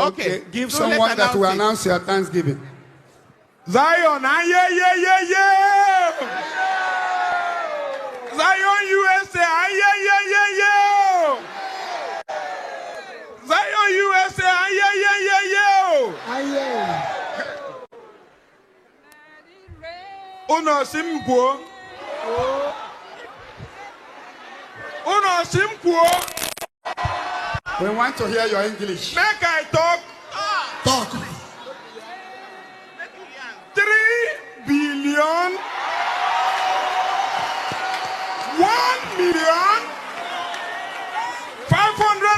Okay. Give So let's someone that will announce announce your thanksgiving. Zion, ah, yeah. Zion, USA, ah, yeah. Zion, USA, ah, yeah. Unu sị m kwuo. Unu sị m kwuo. We want to hear your English. Make I talk. Talk. 3 billion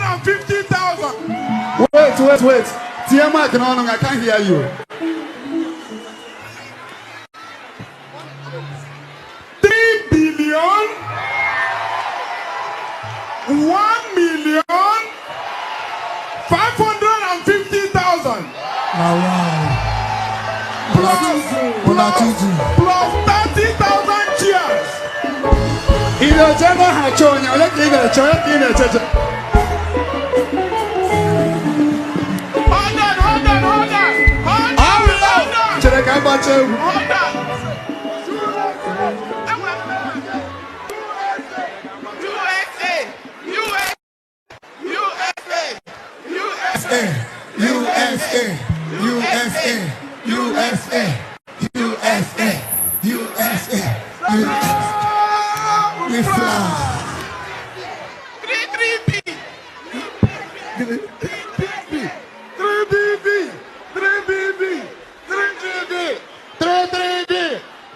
1,550,000. Wait, wait, wait. Tie mic no, I can't hear you. 3 billion 1,550,000. Na wow. Plus, Una tutu. plus 30,000 chairs. Ị na-eche ebe ha achọ onye, onye ka ị na-eche, onye ka ị na-echeche? Hold on, hold on, hold on. Hold on, hold on. Chere ka agbacha egwu. Hold on. USA, USA, USA, USA. USA, USA, USA, USA, USA, USA. We fly. Three three B. Three B B. Three B B. Three G B. 3 3 B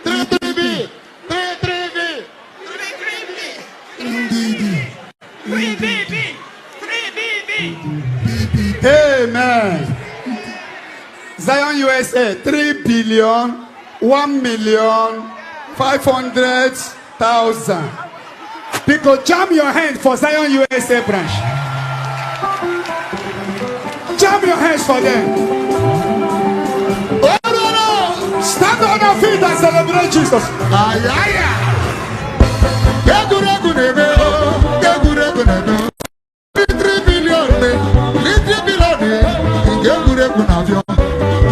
3 3 B 3 3 B. Three three B. D D. Three B B. Three B B. Amen. Zion USA, 3 billion, 1 million, 500,000. Because jam your hand for Zion USA branch. Jam your hands for them. Oh no. Stand on your feet and celebrate Jesus. Ayaya. Egwuregwu na-eme o, egwuregwu na-eme o. 3 billion, 3 billion, nke egwuregwu na-afịọ,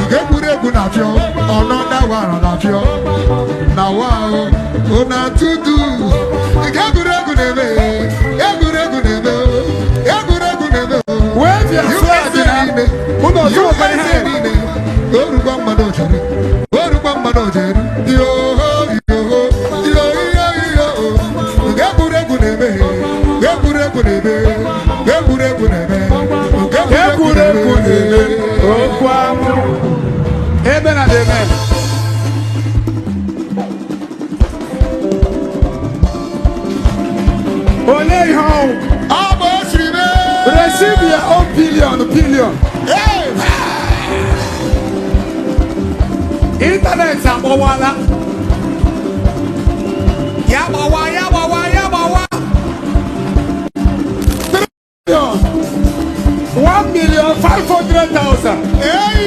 nke egwuregwu na-afịọ, ọnọda wara na-afịọ. Na wa o, una tutu. Nke egwuregwu na-eme, egwuregwu na-eme o, egwuregwu na-eme o. Wave your flag USA now. niile, Unu ọzọ USA nwekwara ihe. niile, orukwa mmadụ jere, orukwa mmadụ jere, yoho, yoho, yo, yo, yo. Nke egwuregwu na-eme, egwuregwu na-eme, egwuregwu na-eme, nke Egwuregwu na-eme okwu amụ. Amen and amen. Olee ihe ọnwụ? Ọ bụ osiri mee. Receive your own billion, billion. Hey! Internet agbawala. Ya gbawa, ya gbawa, ya gbawa. 3 billion. 1,500,000. Hey!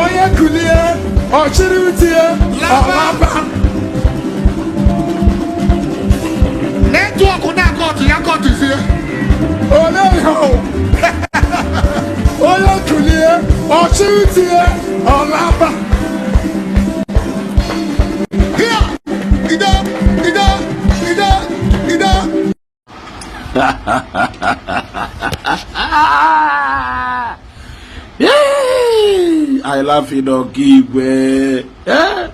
Onye kulie, ọchịrị utie, ọlaba. Network na-akọtụ ya kọtụzie. Olee ihe ọnwụ? Onye kulie, ọchịrị utie, ọlaba. Here! Ide! Ide! Ide! Ide! Yay! I love it, Okigwe. Eh?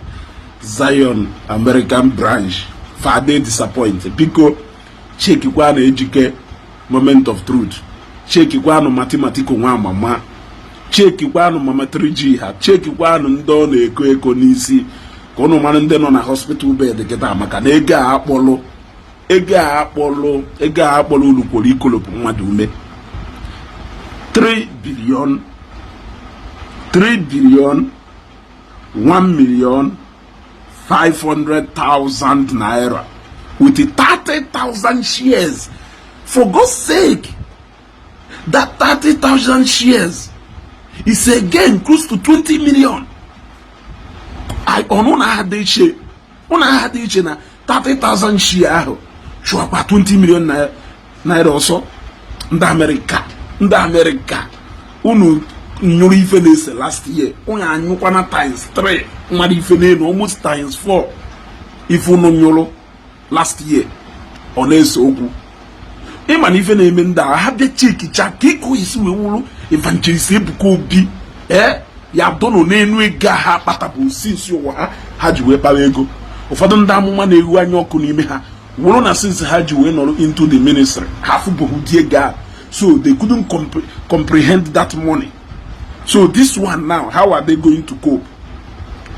Zion American branch. Fade disappoint. Biko, chekikwa na Ejike moment of truth. Chekikwanụ Mathematical nwa mama. Chekikwanụ mama 3G ha. Chekikwanụ ndị ọ na-eko eko n'isi. Ka ụnụ mara ndị nọ na hospital bed kịta maka na ego a akpọlụ ego a akpọlụ ego a akpọlụ ulukworo ikolopụ mmadụ ume. 3 billion 3 billion 1 million 500,000 naira with 30,000 shares. For God's sake, that 30,000 shares is again close to 20 million. I ọnụ na-adị iche ọ na-adị iche na 30,000 share ahụ chụakwa 20 million naira ọsọ ndị Amerịka. Ndị Amerịka, unu nyụrụ ife na-ese last year, unu anyụkwana times 3 mmadụ ife n'elu, almost times 4 ife unu nyụrụ last year. Ọ na-ese okwu. Ịma na ife na-eme ndị a, ha bịa chekicha ka ịkụ isi wee wụrụ Evangelist Ebuka Obi, ee, ya dọnọ n'enu ego a ha kpatabụ since ụwa ha ha ji wee kpawa ego. Ụfọdụ ndị amụma na-ewu anya ọkụ n'ime ha wụrụ na since ha ji wee nọrọ into the ministry, ha fụbụghị ụdị ego a, so they couldn't comprehend that money. So this one now, how are they going to cope?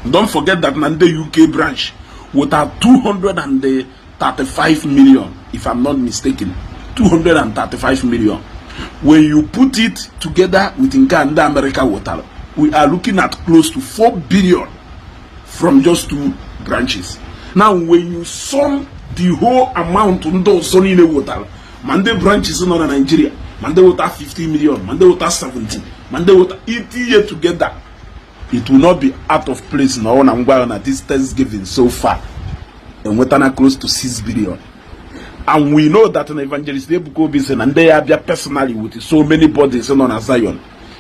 Don't forget that na ndị UK branch without 235 million, if I'm not mistaken, 235 million, when you put it together with nke a ndị America wetara, we are looking at close to 4 billion from just two branches. Now, when you sum the whole amount ndị ọzọ niile wetara, ma ndị branches nọ na Nigeria, ma ndị weta 50 million, ma ndị weta 70, ma ndị weta, itinye together, it will not be out of place na ọ na ngwa na this Thanksgiving so far enwetana close to 6 billion. And we know that na Evangelist Ebuka Obi sị na ndị ya abịa personally with so many bodies nọ na Zion,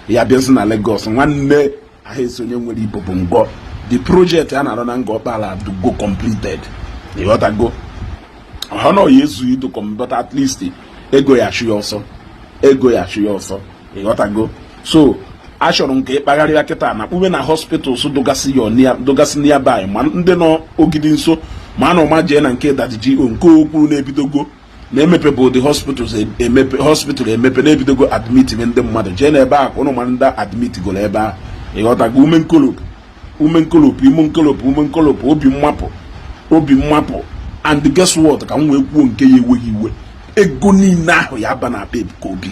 ya abịazi na Lagos. Nwanne, ahụ esi onye nwere ibo bụ ngọ. The project a na-arụ na Ngor Okpala go completed, ịghọtago? Ọ na ya ezughị idokom, but at least ego ya achụ ya ọsọ, ego ya achụ ya ọsọ, ịghọtago? So achọrọ m ka ịkpagharịa kịta na kpube na hospitals dụgasị ya dụgasị nearby, ma ndị nọ Ogidi nso, ma a na ọma jee na nke Daddy o nke okwuru na-ebidogo na-emepe bụ the hospitals emepe, hospital emepe na-ebidogo admit ndị mmadụ. Jee n'ebe ahụ ka ụnụ ma ndị admit goro ebe ahụ, ịghọtago? Ume nkolopụ, ume nkolopụ, ime nkolopụ, ume nkolopụ, obi mmapụ, obi mmapụ. And guess what? Ka m wee kwuo nke ya enweghị iwe, ego niile ahụ ya aba na akpa Ebuka Obi.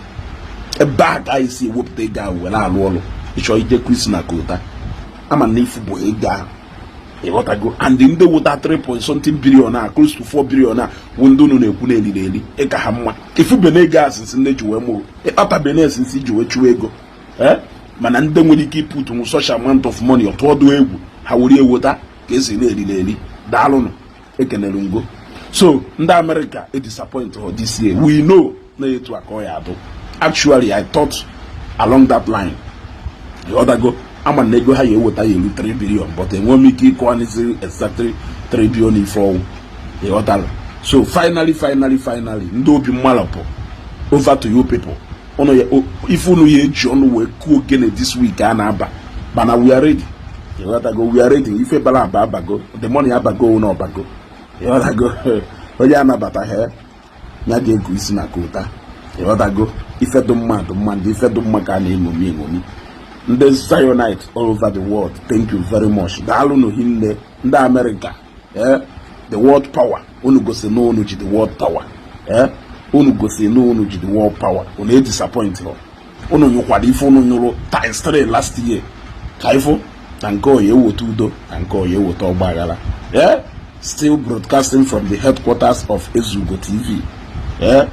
Ebe a ka anyị si ewepụta ego ahụ were alụ ọrụ. Ịchọ ije Kristi na kota ama na ifu bụ ego ahụ, ịghọtago? And ndị wụta 3 point something billion a, close to 4 billion a, wụ ndị unu na-ekwu na-eriri eri. Ịka ha mma ifu na ego a since ndị ji wee mụrụ ịkpatabe na esinsi ji wee chụọ ego, ee, mana ndị nwere ike iput such amount of money ọtụọdụ egwu ha were ewota ka esi na-eriri eri. Daalụnụ, ekenere ngo. So ndị Amerịka e disappoint her this year. We know na etu a ka ọ ya adụ. Actually, I thought along that line, ịghọtago? Ama na ego ha ya eweta ya eru 3 billion, but enwe m ike ịkọwanizi exactly 3 billion ife ọwụ, ịghọtara? So finally, finally, finally, ndị obi mmalọpụ, over to you people. Unu ya ife unu ya eji ọnụ wee kuo ogene this week a na-aba, mana we are ready, ịghọtago? We are ready. Ife bara aba abago, the money abago, unu ọbago, ịghọtago? Onye anabataghị ya ga-egu isi na kota, ịghọtago? Ife dị mma dị mma, ndị ife dị mma ka a na-eṅomi eṅomi. Ndị Zionite all over the world, thank you very much. Daalụ hinne. Ndị Amerịka, eh, the world power, unu gosi na unu ji the world power, eh, unu gosi na unu ji the world power. Unu e disappoint ha. Unu nyụkwara ife unu nyụrụ times 3 last year, ka ifụ na nke oya eweta udo, na nke oya eweta ọgba aghara. Eh, still broadcasting from the headquarters of Ezugo TV, eh,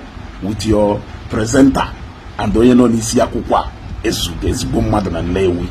with your presenter and onye nọ n'isi akwụkwọ a, Ezugo, ezigbo mmadụ na Nnewi.